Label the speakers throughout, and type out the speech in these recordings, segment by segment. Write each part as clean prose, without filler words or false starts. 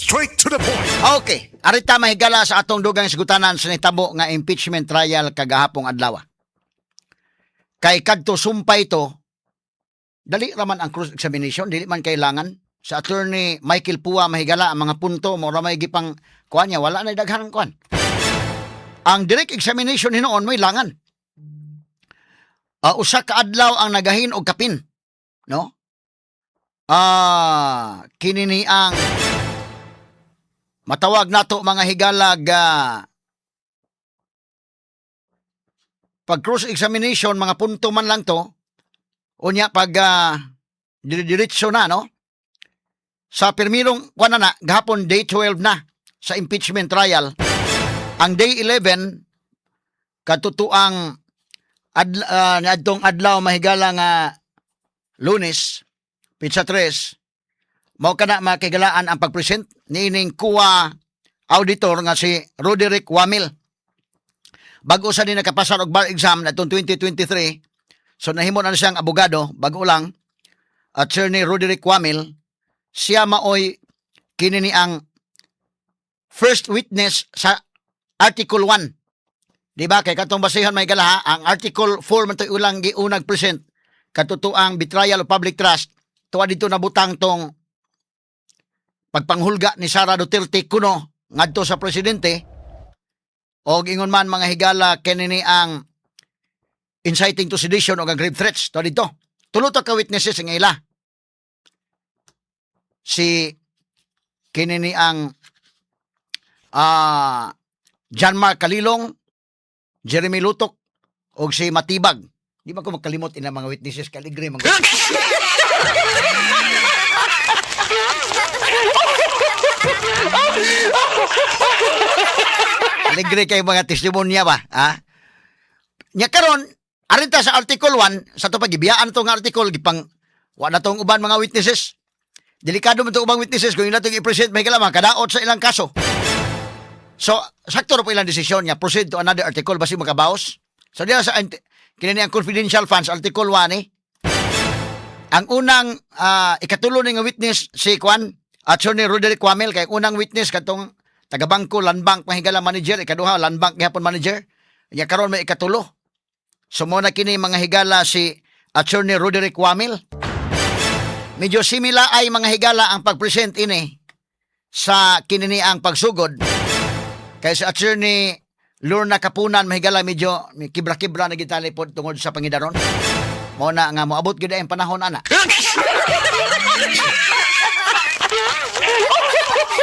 Speaker 1: Straight to the point.
Speaker 2: Okay, arita, mahigala, sa atong dugang hisgutanan sa nitabo nga impeachment trial kagahapong adlaw. Kay kadto sumpay to, dali raman ang cross examination, dili man kailangan. Sa Attorney Michael Pua, mahigala, ang mga punto mo ra may gipang kuan niya, wala na daghan kuan. Ang direct examination hinuon may langan. Usa ka adlaw ang nagahin og kapin, no? Kini ni ang matawag nato, mga higalag, pag cross examination, mga punto man lang to. Unya pag diretso na, no, sa pirmirong kuan na, na gahapon day 12 na sa impeachment trial. Ang day 11 katutuang niadtong adlaw, mahigala, nga Lunes petsa 3, mao kana, makigalaan, ang pag-present niining COA auditor nga si Roderick Wamil. Bago sa ni nakapasar og bar exam na itong 2023, so nahimo na siyang abogado, bago lang, Attorney Roderick Wamil, siya maoy kini ni ang first witness sa Article 1. Di ba? Kay katong basihan, may galaha, ang Article 4 man to'y ulang giunag present, katutuang betrayal of public trust, tuwa dito nabutang tong pagpanghulga ni Sara Duterte kuno ngadto sa presidente, og ingon man, mga higala, kini ni ang inciting to sedition og ang grave threats. To dito tulo ta ka witnesses ang ila, si kini ni ang John Mark Kalilong, Jeremy Lutok og si Matibag. Di ba ko magkalimot ina mga witnesses, kaligre mga. Alegre kay mga testimonya ba, ha? Nya karon, arin ta sa Article 1, sa to pagibiyaan tong article, gipang wa na tong uban mga witnesses. Delikado man tong ubang witnesses kung ila tong i-present, may kailangan kadaot sa ilang kaso. So, sakto ra po ilang desisyon nga proceed to another article basi makabaos. So diya sa kini ang confidential funds, Article 1 eh. Ang unang ikatulo ni nga witness si Kwan, Attorney Roderick Wamil, kay unang witness katong taga-bangko Landbank, mahigala, manager, ikaduha Landbank gihapon manager. Nya karon may ikatulo. So mo na kini, mga higala, si Attorney Roderick Wamil. Medyo simila ay, mga higala, ang pag-present ini sa kinini ang pagsugod. Kay si Attorney Lorna Kapunan, mahigala, medyo may kibra-kibra na gitali pod tungod sa pangidaron. Mo na nga moabot gyud ang panahon ana.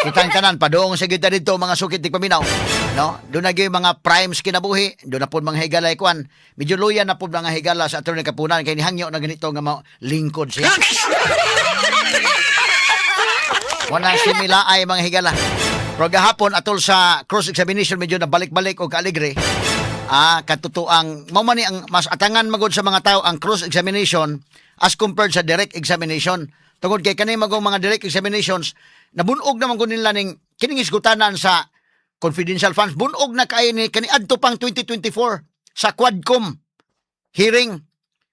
Speaker 2: Kitang tanan padung sa gyud didto, mga sukit paminaw. No? Doon na gyud mga primes kinabuhi, doon na pod mga higala kuan. Medyo luya na pod mga higala sa Attorney Kapunan kay nihangyo na ganito nga mo lingkod siya. Wala simila ay, mga higala. Pero gahapon atol sa cross-examination medyo nabalik-balik og kaaligre. Katutuang mao man ni ang mas atangan magod sa mga tao ang cross-examination as compared sa direct examination. Tungod kay kani magong mga direct examinations, nabunog naman gud nila ning kining hisgutanan sa confidential funds. Bunog na kay ni kaniadto pang 2024 sa Quadcom hearing.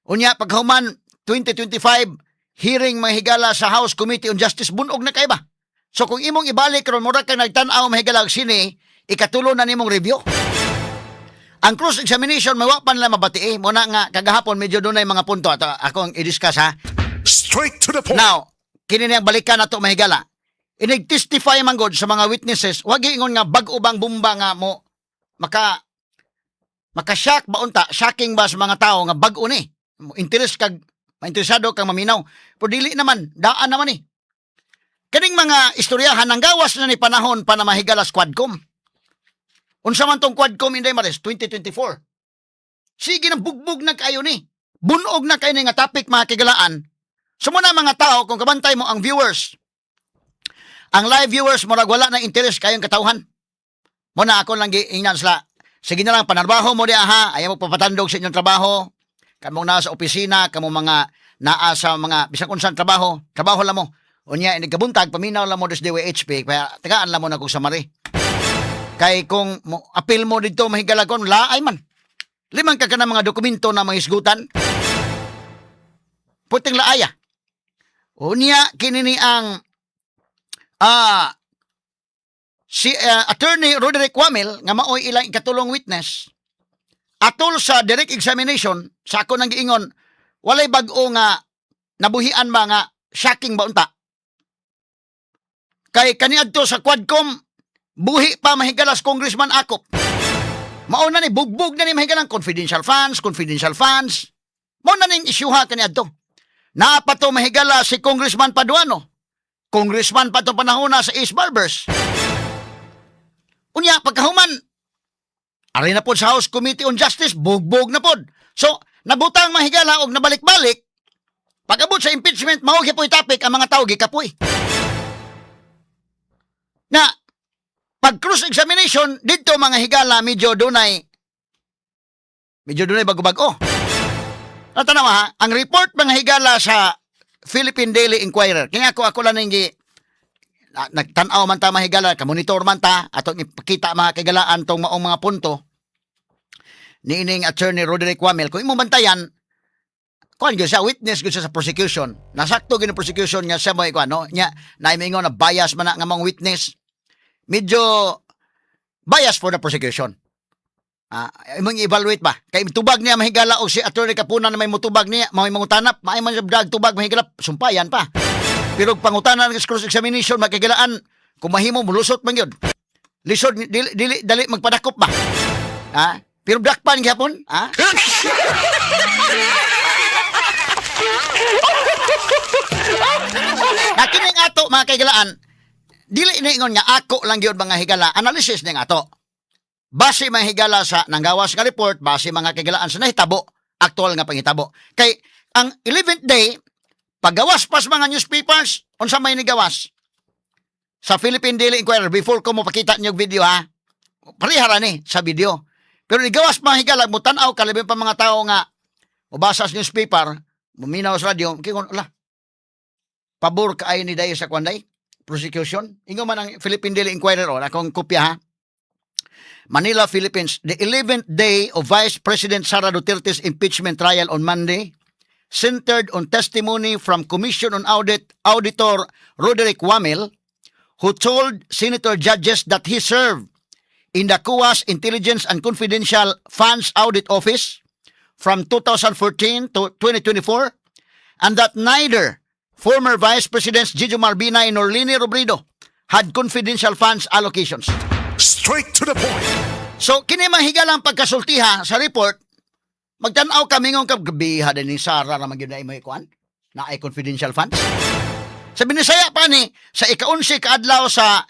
Speaker 2: Unya paghuman 2025 hearing, mga higala, sa House Committee on Justice, bunog na kay ba? So kung imong ibalik ron, mura kang nagtan-aw, mahigala, og sine, ikatulo na nimong review. Ang cross-examination, may wa pa nila mabati eh. Muna nga, kagahapon, medyo dunay mga punto. Ato, ako ang i-discuss ha.
Speaker 1: Straight to the point.
Speaker 2: Now, kini niyang balikan nato, mahigala. Inig-testify man god sa mga witnesses, wag ingon nga bag-o bang bumba nga mo maka-shock ba unta, shocking ba sa mga tao nga bag-o ni. Interest kag mainteresado kang maminaw. Pero dili naman, daan naman eh. Kaning mga istoryahan ang gawas na ni panahon pa na, mahigala, Quadcom. Unsa man tong Quadcom, Inday Maris, 2024. Sige nang bugbog na kayo ni. Bunog na kayo ni nga topic, mga kigalaan. So muna mga tao, kung kabantay mo ang viewers, ang live viewers, murag wala na interest kayong katawhan. Muna ako lang giingnan sila. Sige na lang, panarbaho mo di ha, ayaw mo papatandog sa inyong trabaho. Kamong naa sa opisina, kamong mga naa sa mga bisan unsang trabaho, trabaho lang mo. Unya, inig kabuntag, paminaw lang mo des DYHP, kaya tagaan lang mo na kung samari. Kay kung mo, apil mo dito, mahigalagon, laay man. Limang ka ka ng mga dokumento na mahisgutan. Puting laaya. Unya, kini ni ang Si Attorney Roderick Wamil nga maoy ilang ikatulong witness, atol sa direct examination sa ako nang giingon, walay bag-o nga nabuhian ba nga shocking ba unta kay kaniadto sa Quadcom, buhi pa, mahigalas, Congressman Acop. Mao na ni bugbog na ni mahigalang confidential funds, confidential funds. Mao na ning isyuha kaniadto. Naa pa to, mahigala, si Congressman Paduano. Congressman pa to panahon na sa Ace Barbers. Unya, pagkahuman, ari na pod sa House Committee on Justice, bugbog na pod. So, nabutang, mahigala, og nabalik-balik, pag-abot sa impeachment, mao gyud topic, ang mga tao gikapoy. Na, pag cross-examination, dito, mga higala, medyo dunay bago-bago. Natanawa ha, ang report, mga higala, sa Philippine Daily Inquirer. Kaya ako lang nang nagtan-aw man ta, mahigala, kamonitor man ta, atong ipakita, mga kaigalaan, tong maong mga punto ni ining Attorney Roderick Wamel. Kung imong bantayan, kuan gyud siya, witness gyud siya sa prosecution. Nasakto gyud ang prosecution nga siya mo kuan, no? Nya naimiingon na bias man na nga mga witness. Medyo bias for the prosecution. Imong i-evaluate ba? Kay tubag niya, mahigala, og si Attorney Kapunan na may mutubag niya, may mangutana, maay man siya dag tubag, mahigala, sumpayan pa. Pero pangutana ng cross examination, makigalaan, kung mahimo mulusot man gyud. Lisod dili, dili dali magpadakop ba? Ha? Pero dakpan gyapon, ha? Na kining ato, mga kaigalaan, dili ni ingon nga ako lang gyud, mga higala, analysis ning ato. Base, mga higala, sa nanggawas nga report, base, mga kaigalaan, sa nahitabo, aktual nga pangitabo. Kay ang 11th day, paggawas pas mga newspapers, unsa may nigawas? Sa Philippine Daily Inquirer, before ko mo pakita niyo video ha, parehara ni sa video. Pero nigawas, mga higala, mutan-aw kalabi pa mga tao nga mobasa sa newspaper, muminaw sa radyo, kingon, ala, pabor kaayo ni dayo sa kwanday, prosecution. Ingon man ang Philippine Daily Inquirer, oh, akong kopya ha. Manila, Philippines, the 11th day of Vice President Sara Duterte's impeachment trial on Monday centered on testimony from Commission on Audit Auditor Roderick Wamil, who told senator judges that he served in the COA's Intelligence and Confidential Funds Audit Office from 2014 to 2024 and that neither former Vice Presidents Jejomar Binay nor Leni Robredo had confidential funds allocations.
Speaker 1: Straight to the point.
Speaker 2: So, kini mahigalang pagkasultiha sa report, magtanaw kami ngong kagabiha din ni Sara ra man gyud na imoy kuan na ay confidential funds. Sa Binisaya pa ni, sa ika-11 kaadlaw sa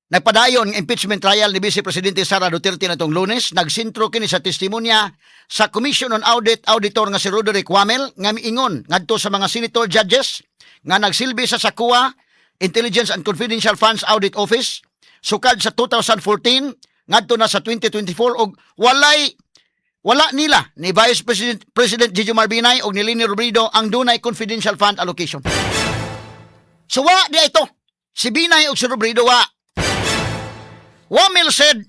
Speaker 2: nagpadayon ng impeachment trial ni Vice Presidente Sara Duterte natong Lunes, nagsintro kini sa testimonya sa Commission on Audit Auditor nga si Roderick Wamel nga miingon ngadto sa mga senator judges nga nagsilbi sa COA Intelligence and Confidential Funds Audit Office sukad sa 2014 ngadto na sa 2024 og wala nila ni Vice President Jejomar Binay og ni Leni Robredo ang dunay confidential fund allocation. So wa di ito. Si Binay og si Robredo wa. Wamil said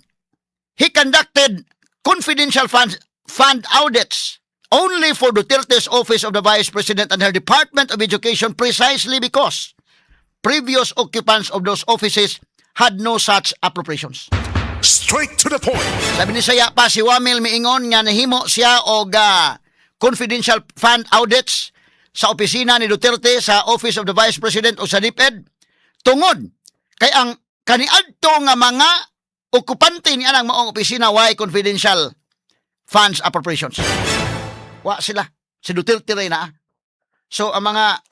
Speaker 2: he conducted confidential fund audits only for Duterte's Office of the Vice President and her Department of Education precisely because previous occupants of those offices had no such appropriations.
Speaker 1: Straight to the point.
Speaker 2: Sabi ni saya pa si Wamil miingon nga nahimo siya og confidential fund audits sa opisina ni Duterte, sa Office of the Vice President o sa DepEd tungod kay ang kaniadto nga mga okupante ni anang maong opisina way confidential funds appropriations. Wa sila. Si Duterte rin na. So ang mga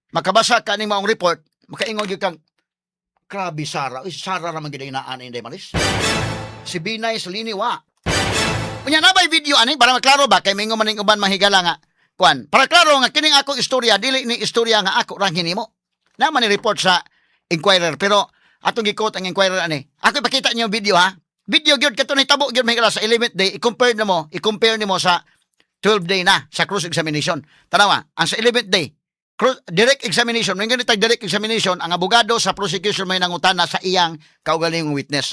Speaker 2: makabasa kaning maong report, makaingon gyud kang grabe Sara. Uy, Sara ra man gyud ang inaan ni Maris. Si Binay, sa Leni, wa. Unya na ba'y video ani para maklaro ba kay mingon man ning uban, mahigala, nga kuan. Para klaro nga kining akong istorya dili ni istorya nga ako rang hinimo. Na man ni report sa Inquirer, pero atong gi-quote ang Inquirer ani. Ako ipakita niyo video ha. Video gyud kato nahitabo gyud, mahigala, sa 11th day, i-compare nimo sa 12 day na sa cross examination. Tanawa, ang sa 11th day, cross, direct examination, may ganitag direct examination, ang abogado sa prosecution may nangutana sa iyang kaugalingong witness.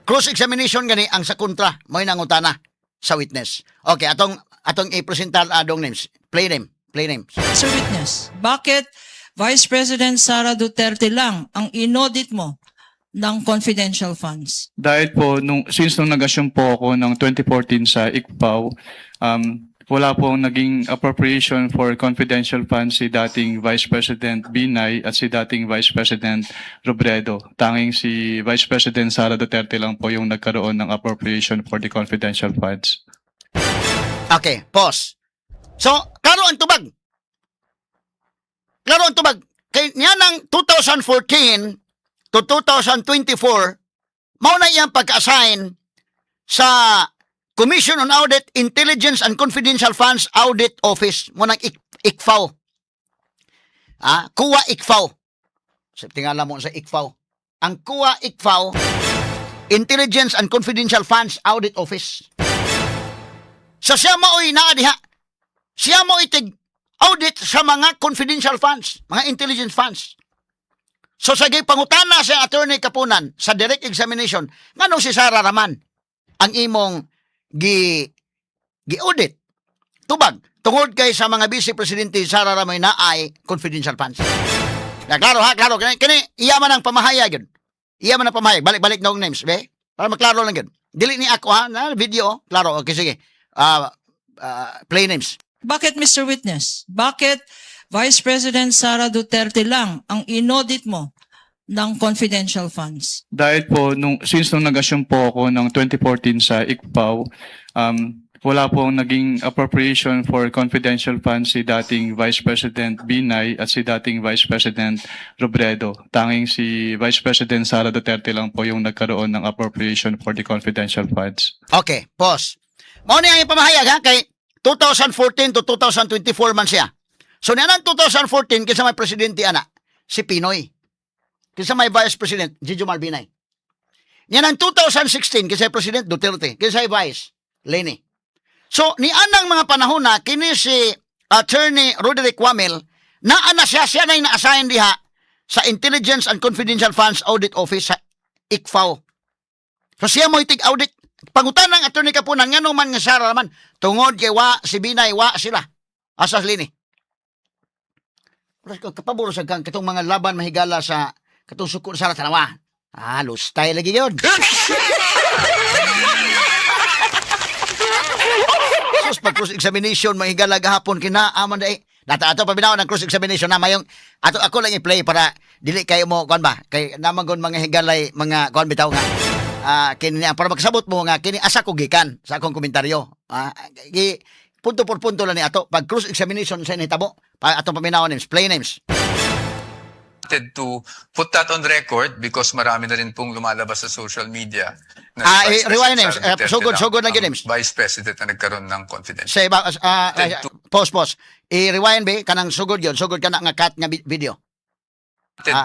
Speaker 2: Cross examination gani ang sa kontra may nangutana sa witness. Okay, atong i-presentar adong names. Play name, play names.
Speaker 3: Sir witness, bakit Vice President Sara Duterte lang ang inaudit mo? ng confidential funds?
Speaker 4: Dahil po, since nung nag-assume po ako ng 2014 sa ICFAO, wala pong naging appropriation for confidential funds si dating Vice President Binay at si dating Vice President Robredo. Tanging si Vice President Sara Duterte lang po yung nagkaroon ng appropriation for the confidential funds.
Speaker 2: Okay, pause. So, klaro ang tubag. Klaro ang tubag. Kay niya ng 2014 to 2024, mao na iyang pagka-assign sa Commission on Audit, Intelligence and Confidential Funds Audit Office, mo nang ICFAO. Ah, COA ICFAO. Sa tingala mo sa ICFAO. Ang COA ICFAO, Intelligence and Confidential Funds Audit Office. Sa siya maoy naa diha. Siya mo itig audit sa mga confidential funds, mga intelligence funds. So sa pangutana sa Attorney Kapunan sa direct examination, nganong si Sara raman ang imong gi gi-audit? Tubag, tungod kay sa mga vice presidente, Sara raman na ay confidential funds. Na klaro ha, klaro kini kini iya man ang pamahayag yun. Iya man ang pamahayag. Balik-balik na og names, be. Para maklaro lang yun. Dili ni ako ha, na video, klaro. Okay, sige. Ah, play names.
Speaker 3: Bakit, Mr. Witness? Bakit Vice President Sara Duterte lang ang inaudit mo ng confidential funds?
Speaker 4: Dahil po, since nung nag-assume po ako ng 2014 sa ICFAO, wala pong naging appropriation for confidential funds si dating Vice President Binay at si dating Vice President Robredo. Tanging si Vice President Sara Duterte lang po yung nagkaroon ng appropriation for the confidential funds.
Speaker 2: Okay, pause. Mao ni ang ipamahayag ha kay 2014 to 2024 man siya. So niya 2014, kinsa may presidente ana? Si PNoy. Kinsa may vice president? Jejomar Binay. Niya ng 2016, kinsa may president? Duterte. Kinsa may vice? Leni. So ni anang mga panahon na kini si Attorney Roderick Wamil naa na siya, siya na yung na-assign diha sa Intelligence and Confidential Funds Audit Office sa ICFAO. So siya mo itig audit. Pangutan ng Attorney Kapunan, ngano man nga Sara man, tungod kay wa si Binay, wa sila. Asas lini. Pero kapaburo sa kang katong mga laban mahigala sa katong suko sa tanawa. Ah, lustay lagi yun. Sus, pag cross examination, mahigala gahapon, kinaaman dai. Nata ato paminaw ng cross examination na mayong ato ako lang i-play para dili kayo mo kuan ba kay naman gon mga higalay mga kuan bitaw nga kini para magsabot mo nga kini asa ko gikan sa akong komentaryo. Gi punto por punto lang ni ato pag cross examination sa nahitabo pa atong paminaw names, play names.
Speaker 5: Wanted to put that on record because marami na rin pong lumalabas sa social media na si
Speaker 2: Ah,
Speaker 5: Vice
Speaker 2: eh, rewind
Speaker 5: President
Speaker 2: names.
Speaker 5: Sara
Speaker 2: Eh,
Speaker 5: Duterte
Speaker 2: sugod,
Speaker 5: lang
Speaker 2: sugod lang
Speaker 5: ang
Speaker 2: yun, names.
Speaker 5: Vice President na nagkaroon ng confidential.
Speaker 2: Sa iba,
Speaker 5: Wanted
Speaker 2: pause, pause. I-rewind be kanang sugod yun, sugod kana nga cut nga video.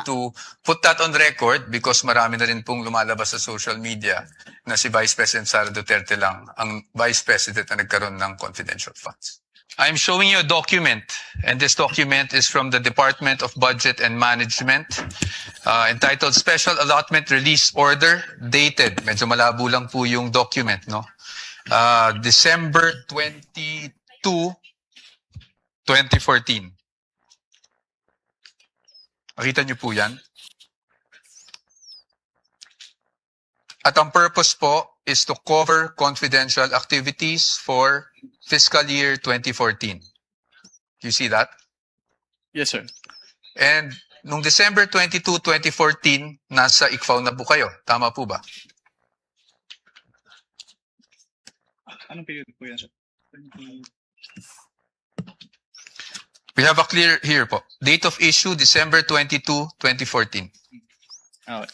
Speaker 5: To put that on record because marami na rin pong lumalabas sa social media na si Vice President Sara Duterte lang ang Vice President na nagkaroon ng confidential funds. I'm showing you a document, and this document is from the Department of Budget and Management, entitled Special Allotment Release Order, dated, medyo malabo lang po yung document, no? December 22, 2014. Makita niyo po yan. At ang purpose po is to cover confidential activities for fiscal year 2014. You see that?
Speaker 4: Yes, sir.
Speaker 5: And nung December 22, 2014, nasa ICFAO na po kayo. Tama po ba?
Speaker 4: Anong period po yan, sir?
Speaker 5: We have a clear here po. Date of issue, December 22, 2014.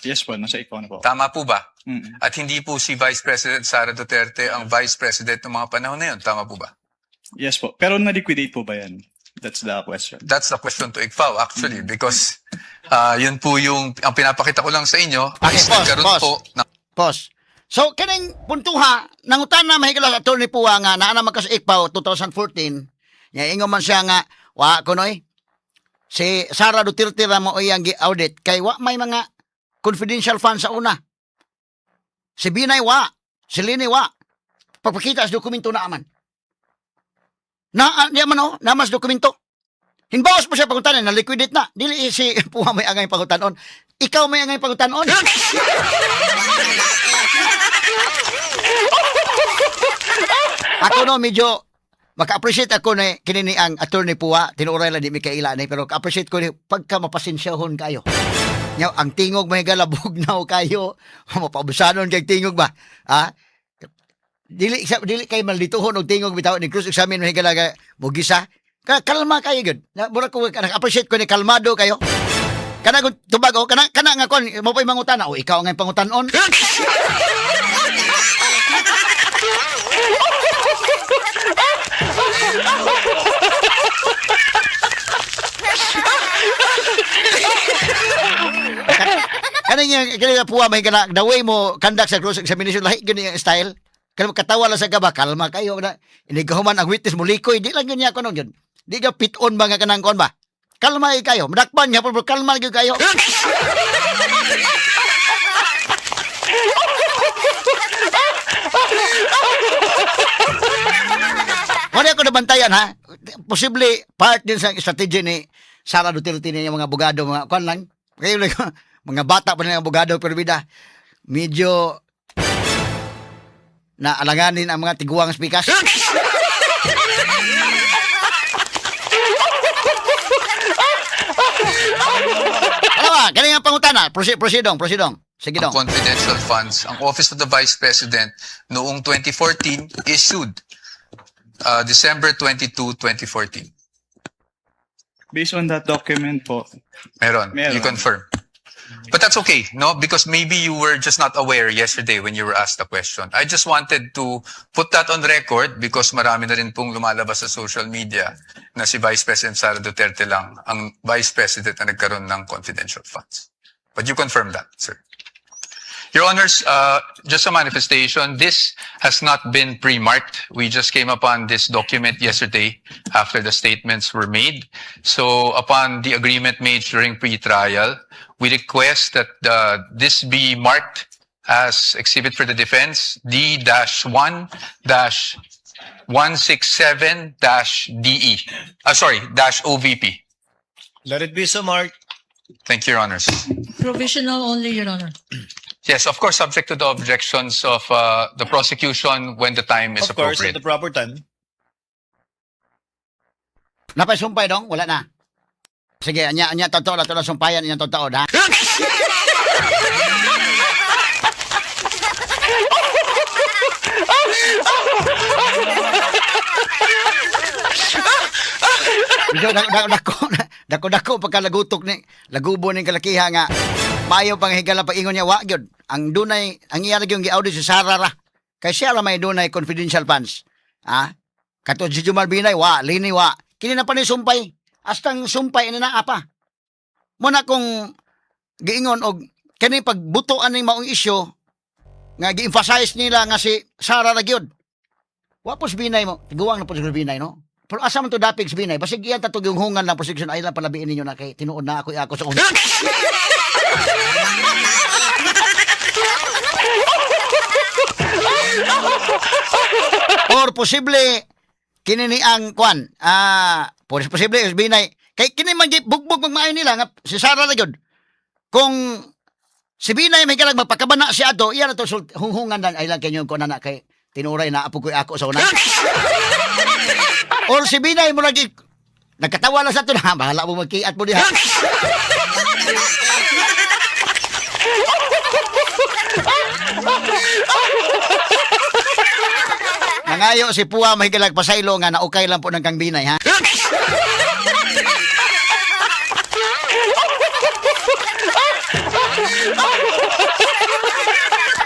Speaker 4: Yes po, nasa ICFAO na po.
Speaker 5: Tama po ba?
Speaker 4: Mm.
Speaker 5: At hindi po si Vice President Sara Duterte ang Vice President ng mga panahon na yun. Tama po ba?
Speaker 4: Yes po. Pero na-liquidate po ba yan? That's the question.
Speaker 5: That's the question to ICFAO actually because yun po yung ang pinapakita ko lang sa inyo
Speaker 2: Okay,
Speaker 5: is
Speaker 2: pause,
Speaker 5: nagkaroon
Speaker 2: pause.
Speaker 5: po ng
Speaker 2: Pause. So, kining puntuha, nangutan na mahigala sa Attorney Pua nga naa na magkas ICFAO 2014, nya ingon man siya nga, wa kunoy, si Sara Duterte ra mo iyang gi-audit kay wa may mga confidential funds sa una. Si Binay wa, si Leni wa. Pagpakita sa dokumento na aman. Na, di man oh, namas dokumento. Hinbaos mo siya pangutanan, na liquidate na. Dili si Puha may angay pangutanon. Ikaw may angay pangutanon. Ako no, medyo maka-appreciate ako na kini ni ang Attorney Pua, tinuoray lang di mi kaila ni, pero ka-appreciate ko ni pagka mapasensyahon kayo. Nya ang tingog may galabog na kayo, mapaubusanon kay tingog ba? Ha? Dili sa dili kay maldituhon og tingog bitaw ni cross examine may higala mo gisa. Ka kalma kayo gyud. Na mura ko naka-appreciate ko ni kalmado kayo. Kana kung tubag o kana kana nga kon mo pa'y mangutana o ikaw ang pangutanon. Kana niya kani puwa may kana the way mo conduct sa cross examination, lahi gyud niya style. Kana katawa lang sa gaba, kalma kayo na inigahuman ang witness mo likoy, di lang gyud niya kuno gyud. Di ka pit on ba nga kanang kon ba? Kalma ay kayo. Madakpan niya pero kalma gyud kayo. Wala ako nabantayan ha. Posible part din sa strategy ni Sara Duterte niya mga abogado, mga kwan lang. Kayo lang, mga bata pa nila abogado pero bida medyo na alanganin ang mga tiguang speakers. Ano ba? Kani nga pangutana. Proceed, proceed. Sige
Speaker 5: Ang
Speaker 2: dong.
Speaker 5: confidential funds, ang Office of the Vice President noong 2014 issued December 22, 2014.
Speaker 4: Based on that document po,
Speaker 5: Meron.
Speaker 4: Meron.
Speaker 5: You confirm. But that's okay, no? Because maybe you were just not aware yesterday when you were asked the question. I just wanted to put that on record because marami na rin pong lumalabas sa social media na si Vice President Sara Duterte lang ang Vice President na nagkaroon ng confidential funds. But you confirm that, sir. Your Honors, just a manifestation. This has not been pre-marked. We just came upon this document yesterday after the statements were made. So upon the agreement made during pre-trial, we request that this be marked as exhibit for the defense D-1-167-DE. Sorry, -OVP.
Speaker 6: Let it be so marked.
Speaker 5: Thank you, Your Honors.
Speaker 3: Provisional only, Your Honor.
Speaker 5: Yes, of course, subject to the objections of the prosecution when the time is
Speaker 6: Of course, at
Speaker 5: appropriate.
Speaker 6: the proper time.
Speaker 2: Napay dong? Wala na. Sige, anya anya totoo na to na sumpayan anya totoo na. Medyo dako dako dako pagkalagutok ni lagubo ning kalakiha nga maayo pang higala pag ingon niya wa gyud. Ang dunay ang iya ra gyud gi-audit si Sara ra. Kay siya ra may dunay confidential funds. Ha? Kato si Jumar Binay wa, lini wa. Kini na pa ni sumpay. Astang sumpay ini na apa. Muna kung giingon og kani pagbuto aning maong isyu nga gi-emphasize nila nga si Sara ra gyud. Wa pos Binay mo, tiguang na po si Binay no. Pero asa man to dapig si Binay, basig iyan tatog yung hungan lang prosecution ay lang palabiin ninyo na kay tinuod na ako ako sa una. Or posible kini ni ang kwan, posible is Binay kay kini man gi- bugbog magmaayo nila nga si Sara ra gyud. Kung si Binay may kalag magpakabana si ato, iya na to hunghungan dan ay lang kanyo ko na kay tinuray na apo ko ako sa una. Or si Binay mo lagi nagkatawa lang sa ato na bahala mo magkiat mo diha. Nangayo si Pua mahigalag pasaylo nga naukay lang po ng kang Binay ha.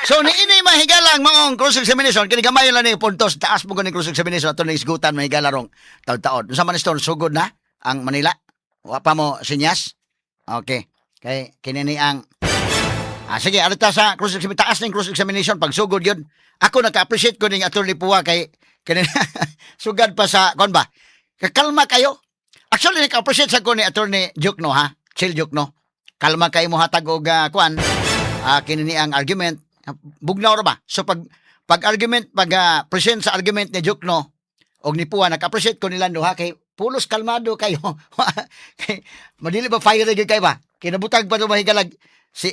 Speaker 2: So niini mahigalang maong cross examination kini gamay lang ni puntos taas mo gani cross examination ato ning isgutan mahigala rong taud-taod. Unsa man ni sugod na ang Manila? Wa pa mo sinyas? Okay. Kay kini ni ang sige, arita sa cross examination, taas ning cross examination pag sugod yun. Ako naka-appreciate ko ning Attorney Pua kay kini sugad pa sa kon ba. Kakalma kayo. Actually naka-appreciate sa ko ni Attorney Jukno ha. Chill Jukno. Kalma kayo mo hatag og kuan. Kini ni ang argument bugnaw ra ba? So pag pag argument pag present sa argument ni Jukno og ni Pua, naka-appreciate ko nila duha kay Pulos kalmado kayo. Kay madili ba fire gyud kay ba? Kinabutag pa to mahigalag si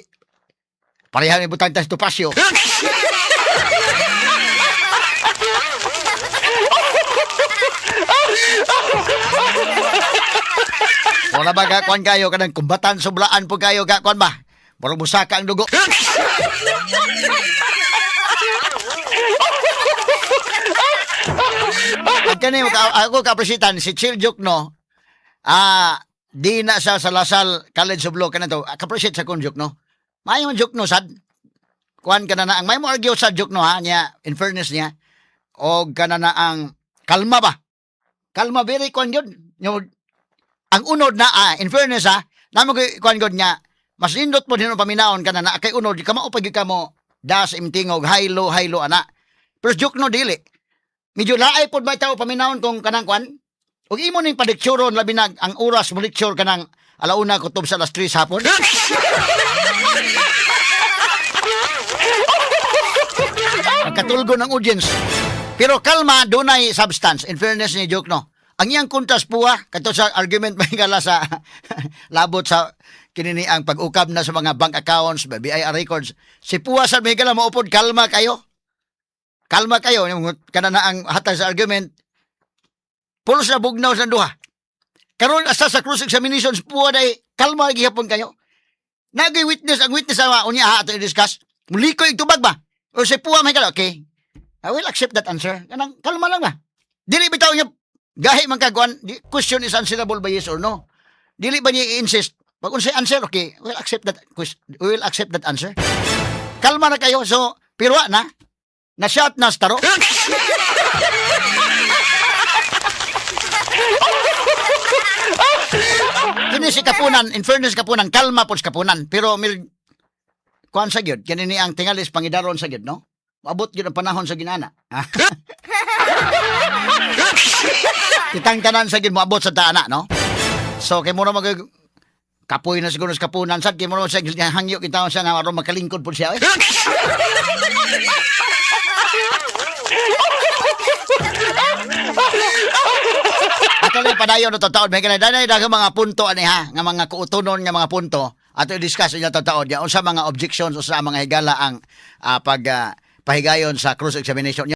Speaker 2: pareha ni butang tas Topacio. Wala ba ka kuan kayo kanang kumbatan sublaan po kayo ka kuan ba? Murag musaka ang dugo. Ang kani ako kapresitan si Chill Joke no. Di na siya sa La Salle College of Law kanto. Ka-appreciate sa kong joke no. Maayo man joke no sad. Kuan ka na na ang may mo argue sa joke no ha niya, in fairness niya. Og kana na ang kalma ba? Kalma, very kuan gyud. Ang unod na in fairness ha, namo koy kuan gyud nga mas nindot po din ang paminaon kana na kay unod kamao pa gyud kamo das imtingog haylo haylo ana. Pero joke no dili. Medyo laay pod ba tao paminawon kung kanang kwan? Ug imo ning palikturon labi na ang oras mo lecture kanang alauna kutob sa alas 3 hapon. Ang katulgo ng audience. Pero kalma, dunay substance. In fairness ni joke no. Ang iyang kontas puwa, kato sa argument mahigala sa labot sa kinini ang pag-ukab na sa mga bank accounts, BIR records. Si Pua sa mahigala maupod, kalma kayo. Kalma kayo. Kana na ang hatag sa argument. Pulos na bugnaw sa duha. Karon asa sa cross examinations Pua day kalma gihapon kayo. Nagay witness ang witness sa unya ha ato i-discuss. Mulikoy tubag ba? O si Pua may kala, okay. I will accept that answer. Kanang kalma lang ba? Dili bitaw niya gahi man kagwan, question is answerable by yes or no. Dili ba niya i-insist? Pag unsay answer, okay, we will accept that answer. Kalma na kayo. So, pero wa na. Na shot na staro. Kini si Kapunan, in fairness Kapunan, kalma po si Kapunan. Pero mil, kuan sa gyud, kini ni ang tingalis pangidaron sa gyud, no? Maabot gyud ang panahon sa ginana. Kitang tanan sa gyud moabot sa taana, no? So kay mura mag kapoy na siguro sa Kapunan sad kay mura sa hangyo kita siya na aron makalingkod pud siya. Eh. Actually, padayon na taon. May kanay danay daghang mga punto ani ha, nga mga kuutonon nga mga punto. Ato i-discuss inyo taon ya unsa mga objections o sa mga higala ang pag pahigayon sa cross examination.